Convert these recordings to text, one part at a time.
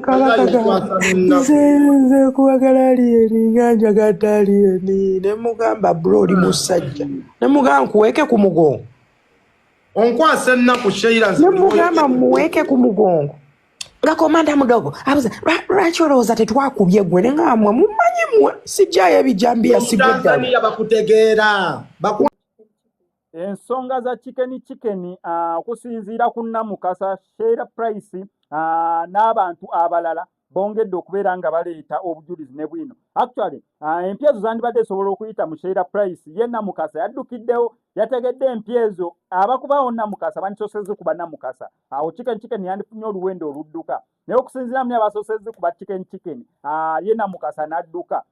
Kabaka nze nkuwagala Alien, nga njagadde Alien. Ne mugamba, "Bro, oli musajja." Ne mugamba, "Nkuweeke ku mugongo." Onkwasa ennaku, Sheira. Ne mugamba, "Muweeke ku mugongo." Nga komanda mudogo abuza, "Lwaki olowooza tetwakubye gwe?" Ne nga mmwe mumanyi, mmwe sijjayo ebijambiya, sigwe ddala. Omutanzania bakutegeera. Ensonga za Chicken Chicken, okusinziira ku Namukasa, Sheila Price n'abantu abalala bongedde okubeera nga baleeta obujulizi ne bwino. Actually, empya ezo zandibadde esobola okuyita mu Sheila Price. Ye Namukasa yaddukiddewo, yategedde empya ezo abakubawo Namukasa bandisoose kuba Namukasa, awo Chicken Chicken yandifunye oluwendo oludduka. Naye okusinziira muni abasoose kuba Chicken Chicken, ye Namukasa n'adduka.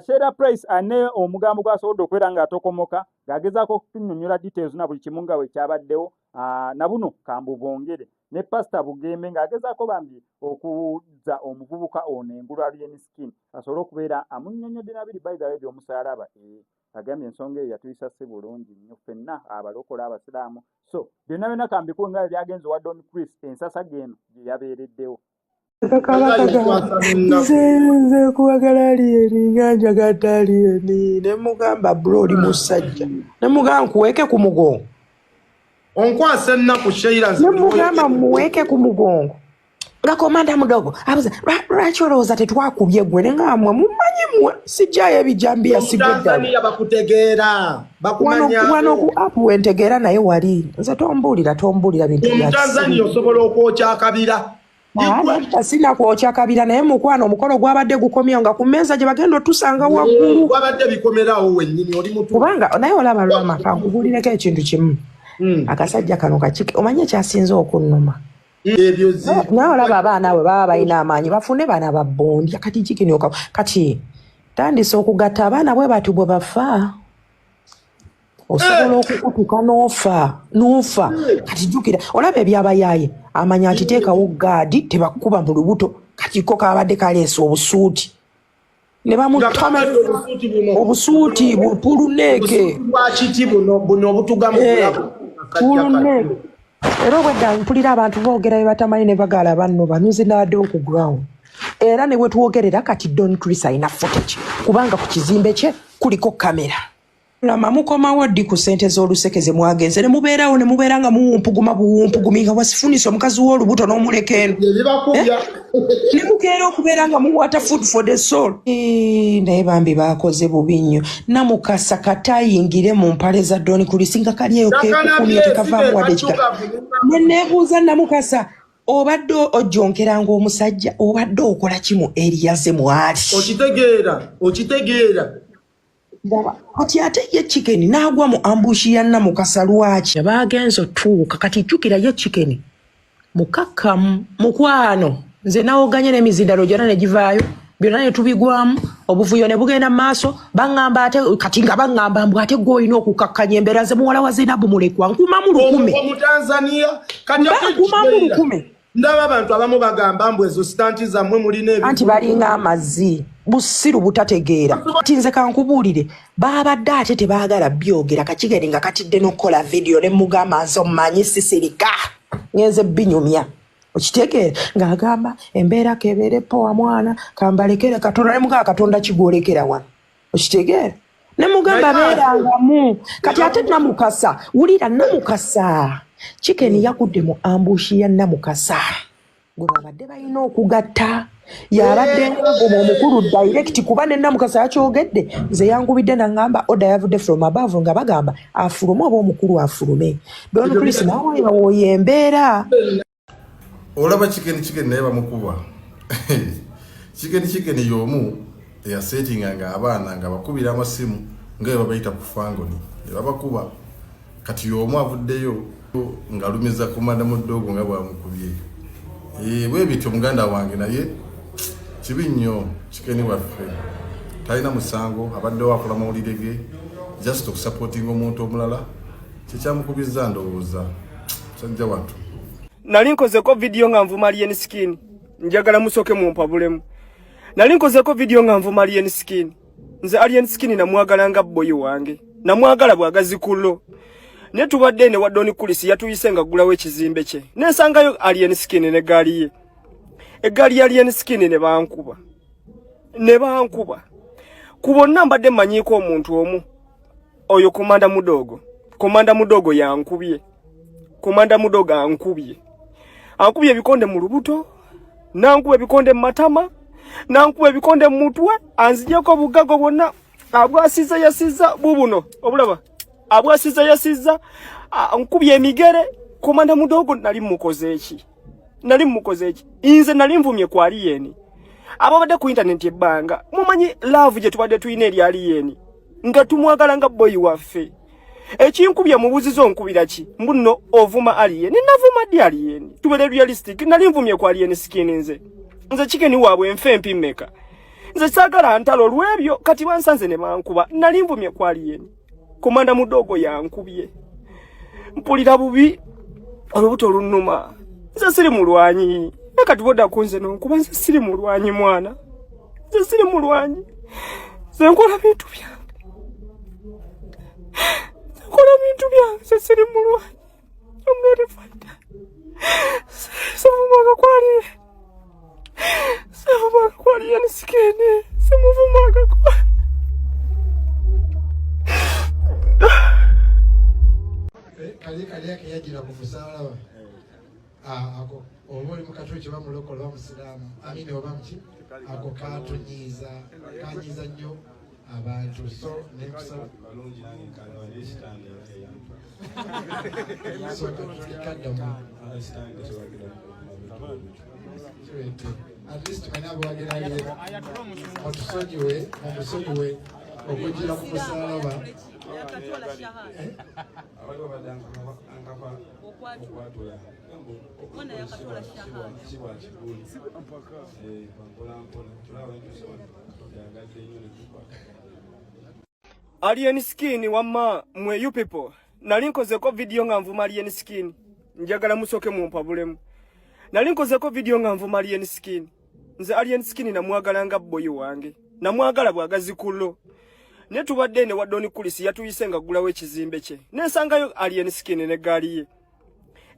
Sheila Price ane omugambo gwasobodde okubeera ng'atokomoka ng'agezaako okutunnyonnyola details na buli kimu nga bwe kyabaddewo. Na buno kambubongere ne Pasita Bugembe ng'agezaako bambi okuzza omuvubuka ono engulu, Alien Skin, asobole okubeera amunnyonnyodde nabiri. By the way, by'omusaalaba, agambye ensonga eyo yatuyisa si bulungi nnyo ffenna abalokola abasiraamu. So byonna byonna kambikuwe nga bwe byagenze owa Don Chris ensasage eno gye yabeereddewo. Kabaka nze nkuwagala Alien, nga njagadde Alien. Ne mugamba, "Bro, oli musajja." Ne mugamba, "Nkuweeke ku mugongo." Onkwasa ennaku, Sheira. Ne mugamba, "Muweeke ku mugongo." Nga komanda mudogo abuza, "Lwaki olowooza tetwakubye gwe?" Ne nga mmwe mumanyi, mmwe sijjayo ebijambiya, sigwe ddala. Omutanzania bakutegeera. Wano Bakumanya. Ku app wentegeera, naye wali nze tombuulira, tombuulira bintu bya Omutanzania osobola okwokya akabira. Nedda, sinakwokya kabira, naye mukwano, omukolo gwabadde gukomyewo nga ku mmeeza gye bagenda otusanga waggulu. Wabadde bikomerawo wennyini, oli mutu. Kubanga naye olaba lwama, kankubuulireko ekintu kimu. Akasajja kano kakike, omanyi ekyasinze okunnuma? Ebyo zi Naye olaba abaana bwe baba balina amaanyi, bafune bana babondya. Kati kikinyoka, kati tandise okugatta abaana bwe bati bwe bafa, osobola okukutuka n'ofa, n'ofa. Kati jjukira, olaba ebyabayaaye, amanya nti teekawo gaadi, tebakuba mu lubuto. Kati ko kabadde kaleese obusuuti ne bamutoma. Obusuuti buno. Obusuuti bupuluneeke. Bwakiti buno, buno obutuga mu bulago. Puluneeke. Era obwedda mpulira abantu boogera bye batamanyi ne bagaala banno banuze nabaddewo ku ground. Era ne bwe twogerera kati, Don Chris alina footage, kubanga ku kizimbe kye kuliko kamera. Lama, mukomawo ddi ku ssente z'oluseke ze mwagenze ne mubeerawo, ne mubeera nga muwumpuguma buwumpugumi, nga wasifunisa omukazi w'olubuto n'omuleka eno? Ebibakubya. Ne mukeera okubeera nga muwata food for the soul. Naye bambi bakoze bubi nnyo. Namukasa katayingire mu mpale za Don Chris nga kali eyo kekukumye, tekavaamu wadde ekika. Ne neebuuza, Namukasa, obadde ojjonkeranga omusajja, obadde okola ki mu area ze mwali? Okitegeera, okitegeera. Ndaba kati ate ye Chicken n'agwa mu ambush ya Namukasa. Lwaki bagenza otuuka kati? Jjukira, ye Chicken mukakkamu, mukwano. Nze nawoganye n'emizindalo gyonna ne givaayo byonna ne tubigwamu, obuvuyo ne bugenda mu maaso. Baŋŋamba ate kati nga baŋŋamba mbu ate gwe olina okukakkanya embeera. Nze muwala wa Zainabu mulekwa, nkumamu 1000. Omutanzania kati ate Nkumamu Sheila, 1000. Ndaba abantu abamu bagamba mbu ezo stunt zammwe mulina. Anti balinga amazzi, busiru butategeera. Ti nze kankubuulire, baabadde ate tebaagala byogera. Kakigere nga katidde n'okukola vidiyo, ne mugamba, "Nze omumanyi, sisirika, ngenze binyumya." Okitegeera ng'agamba embeera kebeere powa, mwana kambalekere Katonda. Ne mugamba, "Katonda kigwolekera wano." Okitegeera, ne mugamba, "Beerangamu." Kati ate Namukasa, wulira, Namukasa, Chicken yakudde mu ambush ya Namukasa gwe babadde balina okugatta. Yabadde ngagoma omukulu direct, kuba ne Namukasa yakyogedde. Nze yankubidde naŋŋamba order yavudde from above, nga bagamba afulume oba omukulu afulume. Don Chris nawe oyo embeera. Olaba Chicken Chicken naye bamukuba. Chicken Chicken y'omu eyasetinganga abaana nga bakubira amasimu nga bwe babayita ku fangoni ne babakuba. Kati y'omu avuddeyo ng'alumiza komanda muddoogo nga bwamukubye. Bwe bityo, muganda wange, naye kibi nnyo. Chicken waffe talina musango, abaddewo akola mawulire ge, just okusupportinga omuntu omulala kyekyamukubiza. Ndowooza musajja wattu. Nali nkozeko vidiyo nga nvuma Alien Skin. Njagala musooke mumpabulemu. Nali nkozeko vidiyo nga nvuma Alien Skin. Nze Alien Skin namwagala nga boyi wange, namwagala bwagazi kullo. Naye tubadde ne wa Don Chris, yatuyise nga ggulawo ekizimbe kye, nensangayo Alien Skin ne gaali ye. Eggaali ya Alien Skin ne bankuba. Ne bankuba. Ku bonna mbadde mmanyiiko omuntu omu. Oyo Komanda Mudogo. Komanda Mudogo yankubye. Komanda Mudogo ankubye. Ankubye ebikonde mu lubuto, nankuba ebikonde mu matama, nankuba ebikonde mu mutwe, anzigyeko obugago bwonna abwasiza yasiza bubuno obulaba abwasiza yasiza nkubye emigere. Komanda Mudogo nali mukoze eki? Nali mukoze eki? Nze nali nvumye ku Alien. Ababadde ku internet ebbanga mumanyi love gye tubadde tulina eri Alien, nga tumwagala nga boyi waffe. Ekinkubye mubuziza onkubira ki? Mbu nno ovuma Alien. Navuma ddi Alien? Tubeere realistic, nali nvumye ku Alien Skin? Nze chicken waabwe nfe empi mmeka? Nze saagala ntalo olw'ebyo, kati bansanze ne bankuba. Nali nvumye ku Alien? Komanda Mudogo yankubye. Mpulira bubi, olubuto lunnuma. Nze siri mulwanyi, naye kati bodda ku nze nonkuba. Nze siri mulwanyi, mwana, nze siri mulwanyi. Nze nkola bintu byange, nze nkola bintu byange. Nze siri mulwanyi. I'm not a fighter. Sivumanga ku Alien, sivumanga ku Alien Skin, simuvumanga ku. Kali kali yake yagira ku musalaba. Ah, ako oba oli mukatuliki oba mulokole oba musiraamu amini oba muki, ako katunyiiza, kanyiiza nnyo abantu. So nenkusaba, so katulikaddamu. At least mwena abawagira otusonyiwe, mumusonyiwe okugira ku musalaba. Abaliwo badde okwatula si bwa kiguli, mpola mpola tulaba ntusaba yagadde nnyo netukwata. Alien Skin, wamma mwe you people, nali nkozeko video nga nvuma Alien Skin? Njagala musooke mumpabulemu. Nali nkozeko video nga nvuma Alien Skin? Nze Alien Skin namwagala nga boyi wange, namwagala bwagazi kullo. Naye tubadde ne wa Don Kulis, yatuyise nga ggulawo ekizimbe kye, nensangayo Alien Skin n'eggaali ye,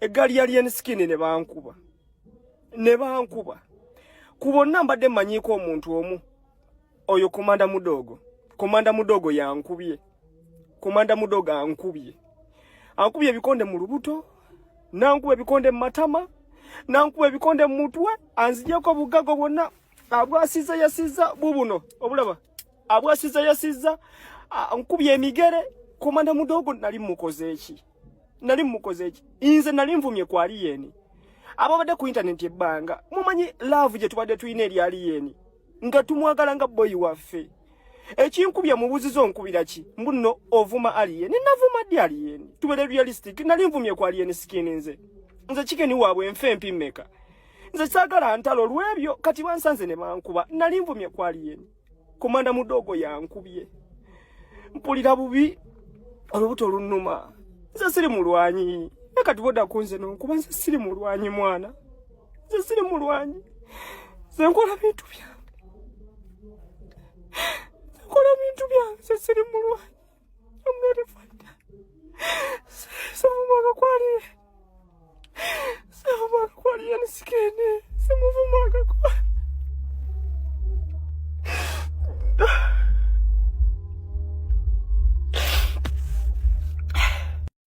eggaali ya Alien Skin, ne bankuba, ne bankuba. Ku bonna mbadde mmanyiiko omuntu omu, oyo Komanda Mudogo. Komanda Mudogo yankubye. Komanda Mudogo ankubye, ankubye ebikonde mu lubuto, nankuba ebikonde mu matama, nankuba ebikonde mu mutwe, anzigyeko obugago bwonna abwasiza yasiza bubuno obulaba abwasiza yasiza, nkubye emigere. Komanda Mudogo nali mukoze eki? Nali mukoze eki? Nze nali nvumye ku Alien? Ababadde ku internet ebbanga mumanyi love gye tubadde tulina eri Alien, nga tumwagala nga boyi waffe. Ekinkubye mubuziza onkubira ki? Mbu nno ovuma Alien. Navuma ddi Alien? Tubeere realistic, nali nvumye ku Alien Skin? Nze chicken waabwe nfe empi mmeka? Nze saagala ntalo olw'ebyo, kati bansanze ne bankuba. Nali nvumye ku Alien? Komanda Mudogo yankubye. Mpulira bubi, olubuto lunnuma. Nze siri mulwanyi, naye kati bodda ku nze nonkuba. Nze siri mulwanyi, mwana, nze siri mulwanyi. Nze nkola bintu byange, nze nkola bintu byange. Nze siri mulwanyi. I'm not a fighter. Sivumanga ku Alien, sivumanga ku Alien Skin, simuvumanga ku.